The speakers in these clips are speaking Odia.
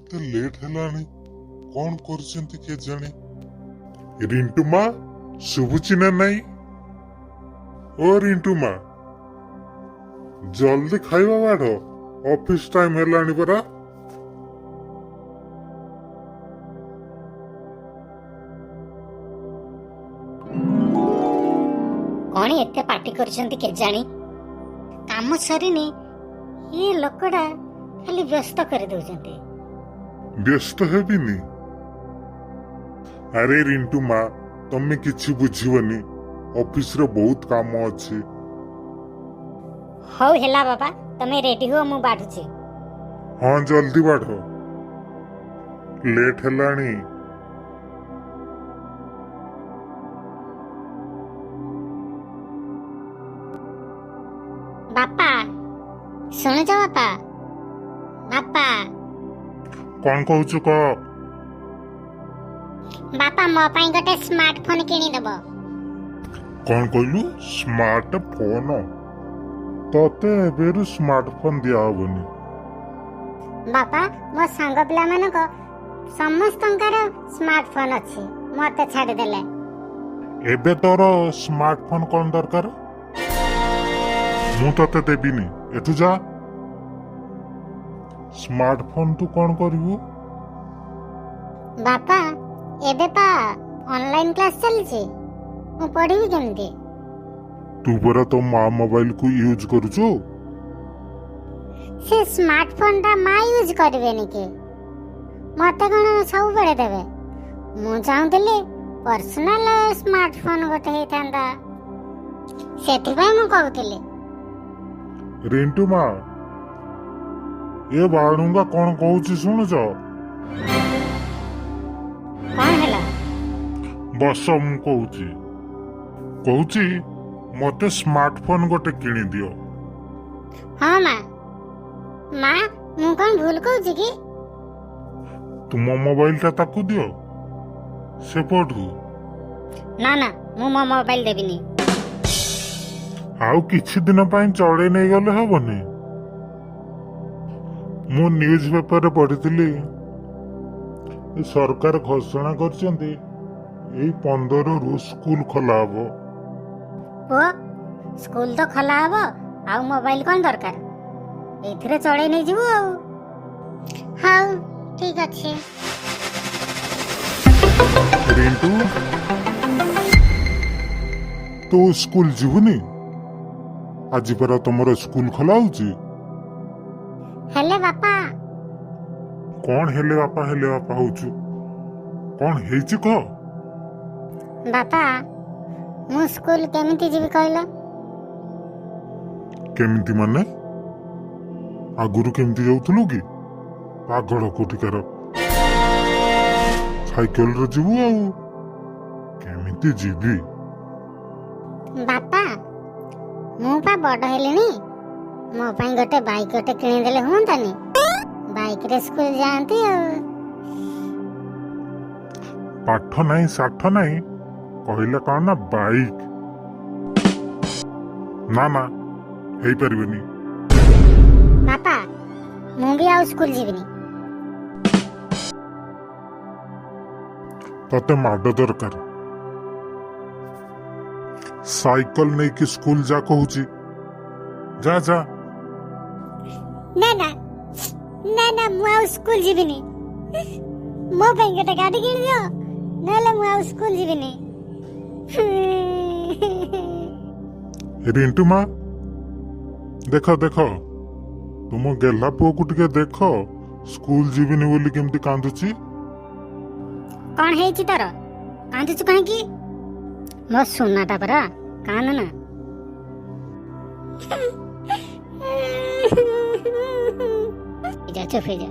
ଏତେ ଲେଟ୍ ହେଲାଣି, କଣ କରୁଛନ୍ତି କେଜାଣି? ରିଣ୍ଟୁ ମା, ଶୁଭୁଛି ନା ନାଇଁ? ଓ ରିଣ୍ଟୁ ମା, ଜଲ୍ଦି ଖାଇବା ବାଢ, ଅଫିସ ଟାଇମ ହେଲାଣି ପରା। କଣ ଏତେ ପାଟି କରୁଛନ୍ତି କେଜାଣି? କାମ ସରିନି, ଏ ଲୋକଟା ଖାଲି ବ୍ୟସ୍ତ କରିଦଉଛନ୍ତି। ବ୍ୟସ୍ତ ହେବିନି? ଆରେ ରିଣ୍ଟୁ ମା, ତମେ କିଛି ବୁଝିବନି, ଅଫିସରେ ବହୁତ କାମ ଅଛି। ହଉ ହେଲା ବାବା, ତମେ ରେଡି ହୁଅ, ମୁଁ ବାଢୁଛି। ହଁ, ଜଲ୍ଦି ବାଢ, ଲେଟ୍ ହେଲାଣି। ବାପା, ଶୁଣୁଛ ବାପା? ବାପା। କଣ କହୁଛୁ କହ। ବାପା, ମୋ ପାଇଁ ଗୋଟେ ସ୍ମାର୍ଟଫୋନ କିଣିଦବ। କଣ କହିଲୁ? Smart phone? ତତେ ଏବେରୁ ସ୍ମାର୍ଟ ଫୋନ ଦିଆହବନି। ବାପା, ମୋ ସାଙ୍ଗ ପିଲାମାନଙ୍କ ସମସ୍ତଙ୍କର ସ୍ମାର୍ଟଫୋନ ଅଛି, ମତେ ଛାଡ଼ିଦେଲେ। ଏବେ ତୋର ସ୍ମାର୍ଟଫୋନ କଣ ଦରକାର? ମୁଁ ତତେ ଦେବିନି, ଏଠୁ ଯା। ସ୍ମାର୍ଟଫୋନ ତୁ କଣ କରିବୁ? ବାପା, ଏବେ ପା ଅନଲାଇନ କ୍ଲାସ ଚାଲିଛି, ମୁଁ ପଢିବି କେମିତି? ତୁ ପରା ତୋ ମା ମୋବାଇଲକୁ ୟୁଜ କରୁଛୁ। ସେ ସ୍ମାର୍ଟଫୋନଟା ମା ୟୁଜ କରିବେନି କି? ମତେ କଣ ସବୁବେଳେ ଦେବେ? ମୁଁ ଚାହୁଁଥିଲି ପର୍ସନାଲ ସ୍ମାର୍ଟଫୋନ ଗୋଟେ ହେଇଥାନ୍ତା, ସେଥିପାଇଁ ମୁଁ କହୁଥିଲି। ରିଣ୍ଟୁ ମା, ଏ ବାଳୁଙ୍ଗା କଣ କହୁଛି ଶୁଣୁଛ? କଣ ହେଲା? ବସ, ମୁଁ କହୁଛି। କହୁଛି ମତେ ସ୍ମାର୍ଟଫୋନ ଗୋଟେ କିଣିଦିଅ। ହଁ ମା, ମା, ମୁଁ କଣ ଭୁଲ କହୁଛି କି? ତୁମ ମୋବାଇଲଟା ତାକୁ ଦିଅ, ସେ ପଢୁ। ନା ନା, ମୁଁ ମୋ ମୋବାଇଲ ଦେବିନି। ଆଉ କିଛି ଦିନ ପାଇଁ ଚଳେଇ ନେଇଗଲେ ହବନି? ମୁଁ ନ୍ୟୁଜ ପେପରରେ ପଢିଥିଲି, ଏ ସରକାର ଘୋଷଣା କରିଛନ୍ତି ଏଇ 15ରୁ ସ୍କୁଲ ଖୋଲା ହବ। ପୁଅ, ସ୍କୁଲ ତ ଖୋଲା ହବ, ଆଉ ମୋବାଇଲ କଣ ଦରକାର? ଏଇଥିରେ ଚଳେଇ ନେଇଯିବୁ ଆଉ। ହଉ, ଠିକ ଅଛି। ରିଣ୍ଟୁ, ତୁ ସ୍କୁଲ ଯିବୁନି? ଆଜି ପରା ତମର ସ୍କୁଲ ଖୋଲା ହଉଛି। ହେଲେ ବାପା। କଣ ହେଲେ ବାପା, ହେଲେ ବାପା ହଉଛୁ? କଣ ହେଇଛି କହ। ବାପା, ମୁଁ ସ୍କୁଲ କେମିତି ଯିବି କହିଲ? କେମିତି ମାନେ? ଆଗରୁ କେମିତି ଯାଉଥିଲୁ କି? ପାଗଳ କୋଠିକାର, ସାଇକେଲରେ ଯିବୁ ଆଉ କେମିତି ଯିବି? ବାପା, ମୁଁ ପା ବଡ ହେଲିଣି, ମୋ ପାଇଁ ଗୋଟେ ବାଇକ୍ ଗୋଟେ କିଣିଦେଲେ ହୁଅନ୍ତାନି? ବାଇକରେ ସ୍କୁଲ ଯାଆନ୍ତି ଆଉ। ପାଠ ନାହିଁ, ସାଠ ନାହିଁ, କହିଲେ କଣ ନା ବାଇକ୍। ନା ନା, ହେଇପାରିବନି। ବାପା, ମୁଁ ବି ଆଉ ସ୍କୁଲ ଯିବିନି। ତତେ ମାଡ ଦରକାର। ସାଇକେଲ ନେଇକି ସ୍କୁଲ ଯା କହୁଛି, ଯା ଯା। ନା ନା ନା ନା, ମୁଁ ଆଉ ସ୍କୁଲ ଯିବିନି। ମୋ ପାଇଁ ଗୋଟେ ଗାଡି କିଣିଦିଅ, ନହେଲେ ମୁଁ ଆଉ ସ୍କୁଲ ଯିବିନି। ରିଣ୍ଟୁ ମା, ଦେଖ ଦେଖ, ତୁମ ଗେହ୍ଲା ପୁଅକୁ ଟିକେ ଦେଖ, ସ୍କୁଲ ଯିବିନି ବୋଲି କେମିତି କାନ୍ଦୁଛି। କଣ ହେଇଛି ତୋର? କାନ୍ଦୁଛୁ କାହିଁକି? ମୋ ସୁନାଟା ପରା, କାନ୍ଦ ନା। ଯା, ଚୁପ ହେଇଯା,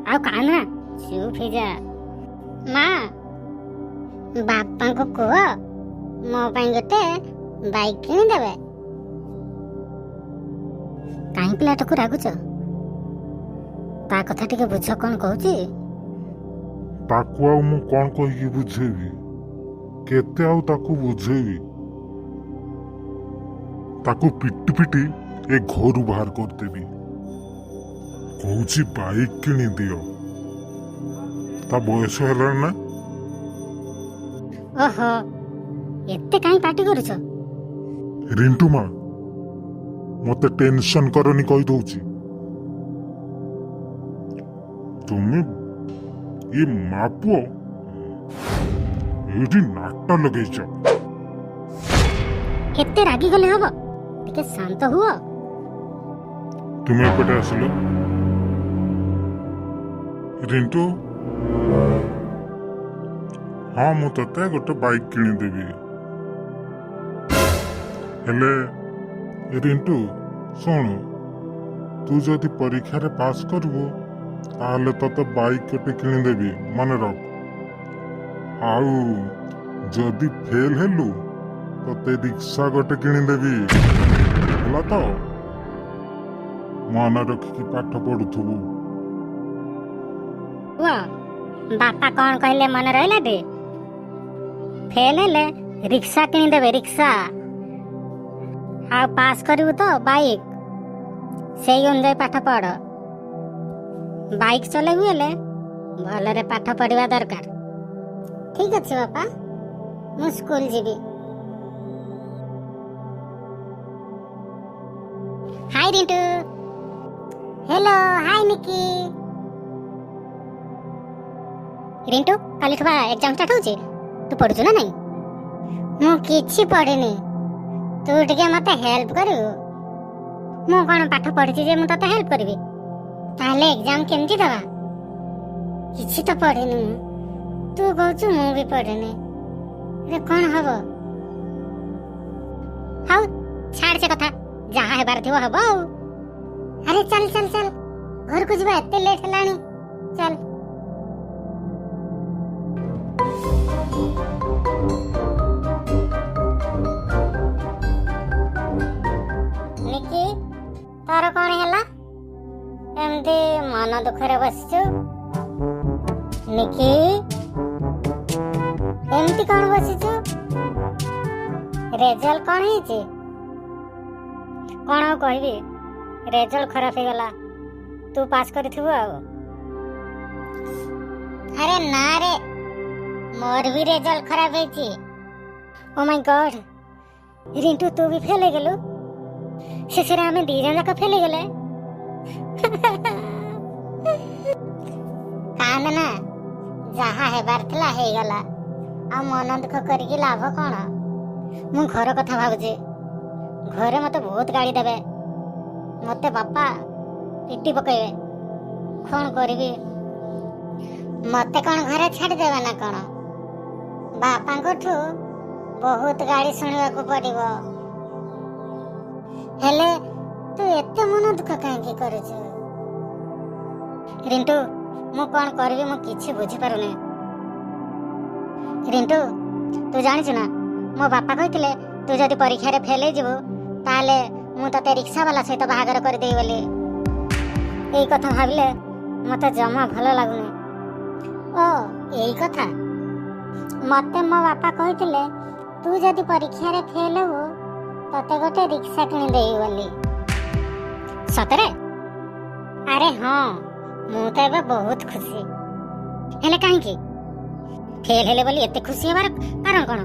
ଆଉ କାନ୍ଦ ନା, ଚୁପ ହେଇଯା। ମା, ବାପାଙ୍କୁ କୁହ ମୋ ପାଇଁ ଗୋଟେ ବାଇକ୍ କିଣିଦେବେ। କାହିଁ ପିଲାଟାକୁ ରାଗୁଛ? ତା କଥା ଟିକେ ବୁଝ, କଣ କହୁଛି। ତାକୁ ଆଉ ମୁଁ କଣ କହିକି ବୁଝେଇବି? କେତେ ଆଉ ତାକୁ ବୁଝେଇବି? ତାକୁ ପିଟି ପିଟି ଏ ଘରୁ ବାହାର କରିଦେବି। କହୁଛି ବାଇକ୍ କିଣିଦିଅ। ତା ବୟସ ହେଲାଣି ନା? ଓହୋ, ଏତେ କାହିଁ ପାଟି କରୁଛ? ରିଣ୍ଟୁ ମା, ମତେ ଟେନସନ କରନି, କହିଦଉଛି। ତୁମେ ଏ ମା ପୁଅ ଏଇଠି ନାଟ ଲଗେଇଛ। ଏତେ ରାଗିଗଲେ ହବ? ଟିକେ ଶାନ୍ତ ହୁଅ। ତୁମେ ଏପଟେ ଆସିଲ। ରିଣ୍ଟୁ, ହଁ, ମୁଁ ତତେ ଗୋଟେ ବାଇକ୍ କିଣିଦେବି। ହେଲେ ରିଣ୍ଟୁ, ଶୁଣୁ, ତୁ ଯଦି ପରୀକ୍ଷାରେ ପାସ୍ କରିବୁ, ତାହେଲେ ତତେ ବାଇକ୍ ଗୋଟେ କିଣିଦେବି, ମନେ ରଖ। ଆଉ ଯଦି ଫେଲ୍ ହେଲୁ, ତତେ ରିକ୍ସା ଗୋଟେ କିଣିଦେବି। ହେଲା ତ? ମନେ ରଖିକି ପାଠ ପଢୁଥିବୁ। ପୁଅ, ବାପା କଣ କହିଲେ ମନେ ରହିଲା ଟି? ଫେଲ୍ ହେଲେ ରିକ୍ସା କିଣିଦେବେ, ରିକ୍ସା। ଆଉ ପାସ୍ କରିବୁ ତ ବାଇକ୍। ସେଇ ଅନୁଯାୟୀ ପାଠ ପଢ। ବାଇକ୍ ଚଲେଇବୁ ହେଲେ ଭଲରେ ପାଠ ପଢିବା ଦରକାର। ଠିକ ଅଛି ବାପା, ମୁଁ ସ୍କୁଲ ଯିବି। Hi Rintu. Hello, hi Niki. Rintu, କାଲିଠୁ ବା ଏକ୍ଜାମ ଷ୍ଟାର୍ଟ ହଉଛି, ତୁ ପଢୁଛୁ ନା ନାଇଁ? ମୁଁ କିଛି ପଢିନି, ତୁ ଟିକେ ମତେ ହେଲ୍ପ କରିବୁ? ମୁଁ କଣ ପାଠ ପଢିଛି ଯେ ମୁଁ ତତେ ହେଲ୍ପ କରିବି? ତାହେଲେ ଏକ୍ଜାମ କେମିତି ଦବା? କିଛି ତ ପଢିନି ମୁଁ। ତୁ କହୁଛୁ, ମୁଁ ବି ପଢିନି, ଏବେ କଣ ହବ? ହଉ ଛାଡ ସେ କଥା, ଯାହା ହେବାର ଥିବ ହବ ଆଉ। ଆରେ ଚାଲ ଚାଲ ଚାଲ, ଘରକୁ ଯିବା, ଏତେ ଲେଟ୍ ହେଲାଣି, ଚାଲ। ନିକି, ତୋର କଣ ହେଲା? ଏମିତି ମନ ଦୁଃଖରେ ବସିଛୁ? ନିକି, ଏମିତି କଣ ବସିଛୁ? ରେଜଲ୍ଟ କଣ ହେଇଛି? କଣ ଆଉ କହିବି, ରେଜଲ୍ଟ ଖରାପ ହେଇଗଲା। ତୁ ପାସ୍ କରିଥିବୁ ଆଉ। ଆରେ ନା ରେ, ମୋର ବି ରେଜଲ୍ଟ ଖରାପ ହେଇଛି। ଓ ମାଇ ଗଡ୍, ରିଣ୍ଟୁ, ତୁ ବି ଫେଲ୍ ହେଇଗଲୁ? ଶେଷରେ ଆମେ ଦି ଜଣ ଯାକ ଫେଲ୍ ହେଇଗଲେ। କାନ୍ଦ ନା, ଯାହା ହେବାର ଥିଲା ହେଇଗଲା, ଆଉ ମନ ଦୁଃଖ କରିକି ଲାଭ କଣ? ମୁଁ ଘର କଥା ଭାବୁଛି। ଘରେ ମତେ ବହୁତ ଗାଳି ଦେବେ, ମତେ ବାପା ପିଟି ପକେଇବେ। କଣ କରିବି? ମତେ କଣ ଘରେ ଛାଡ଼ିଦେବେ ନା କଣ? ବାପାଙ୍କଠୁ ବହୁତ ଗାଳି ଶୁଣିବାକୁ ପଡିବ। ହେଲେ ତୁ ଏତେ ମନ ଦୁଃଖ କାହିଁକି କରୁଛୁ? ରିଣ୍ଟୁ, ମୁଁ କଣ କରିବି ମୁଁ କିଛି ବୁଝିପାରୁନି। ରିଣ୍ଟୁ, ତୁ ଜାଣିଛୁ ନା, ମୋ ବାପା କହିଥିଲେ ତୁ ଯଦି ପରୀକ୍ଷାରେ ଫେଲ୍ ହେଇଯିବୁ, ତାହେଲେ ମୁଁ ତତେ ରିକ୍ସା ବାଲା ସହିତ ବାହାଘର କରିଦେବି ବୋଲି। ଏଇ କଥା ଭାବିଲେ ମତେ ଜମା ଭଲ ଲାଗୁନି। ଓ, ଏଇ କଥା। ମତେ ମୋ ବାପା କହିଥିଲେ ତୁ ଯଦି ପରୀକ୍ଷାରେ ଫେଲ୍ ହବୁ, ତତେ ଗୋଟେ ରିକ୍ସା କିଣିଦେବି ବୋଲି। ସତରେ? ଆରେ ହଁ, ମୁଁ ତ ଏବେ ବହୁତ ଖୁସି। ହେଲେ କାହିଁକି? ଫେଲ୍ ହେଲେ ବୋଲି ଏତେ ଖୁସି ହେବାର କାରଣ କଣ?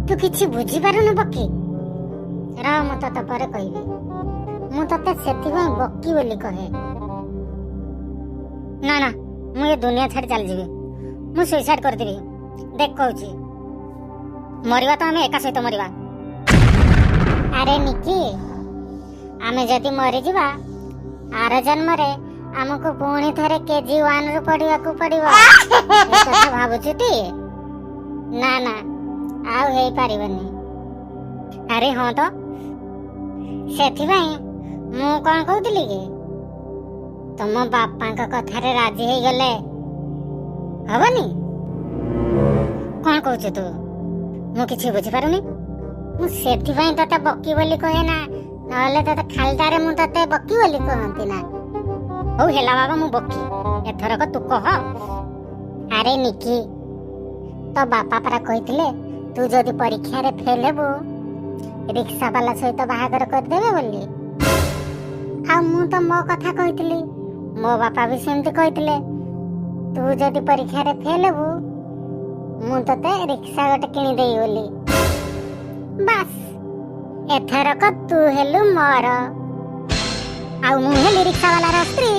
ତୁ କିଛି ବୁଝିପାରୁନୁ ବକି। ରହ, ମୁଁ ତତେ ପରେ କହିବି। ମୁଁ ତତେ ସେଥିପାଇଁ ବକି ବୋଲି କହେ। ନା ନା, ମୁଁ ଏ ଦୁନିଆ ଛାଡ଼ି ଚାଲିଯିବି। ମୁଁ ସୁଇସାଇଡ୍ କରିଦେବି। ଦେଖ କହୁଛି, ମରିବା ତ ଆମେ ଏକା ସହିତ ମରିବା। ଆରେ ନିକି, ଆମେ ଯଦି ମରିଯିବା, ଆର ଜନ୍ମରେ ଆମକୁ ପୁଣି ଥରେ କେଜି 1 ରୁ ପଢିବାକୁ ପଡିବ। ଏ କଥା ଭାବୁଛୁ ଟି? ନା ନା, ଆଉ ହେଇପାରିବନି। ଆରେ ହଁ ତ, ସେଥିପାଇଁ ମୁଁ କଣ କହୁଥିଲି କି, ତମ ବାପାଙ୍କ କଥାରେ ରାଜି ହେଇଗଲେ ହବନି? କଣ କହୁଛୁ ତୁ? ମୁଁ କିଛି ବୁଝିପାରୁନି। ମୁଁ ସେଥିପାଇଁ ତତେ ବକି ବୋଲି କହେ ନା, ନହେଲେ ତତେ ଖାଲିଟାରେ ମୁଁ ତତେ ବକି ବୋଲି କହନ୍ତି ନା। ହଉ ହେଲା ବାବା, ମୁଁ ବକି। ଏଥରକ ତୁ କହ। ଆରେ ନିକି, ତୋ ବାପା ପରା କହିଥିଲେ ତୁ ଯଦି ପରୀକ୍ଷାରେ ଫେଲ୍ ହେବୁ, ରିକ୍ସା ବାଲା ସହିତ ବାହାଘର କରିଦେବେ ବୋଲି। ଆଉ ମୁଁ ତ ମୋ କଥା କହିଥିଲି, ମୋ ବାପା ବି ସେମିତି କହିଥିଲେ, ତୁ ଯଦି ପରୀକ୍ଷାରେ ଫେଲ୍ ହେବୁ, ମୁଁ ତତେ ରିକ୍ସା ଗୋଟେ କିଣିଦେବି ବୋଲି। ବାସ୍, ଏଥରକ ତୁ ହେଲୁ ମୋର ଆଉ ମୁଁ ହେଲି ରିକ୍ସା ବାଲାର ସ୍ତ୍ରୀ।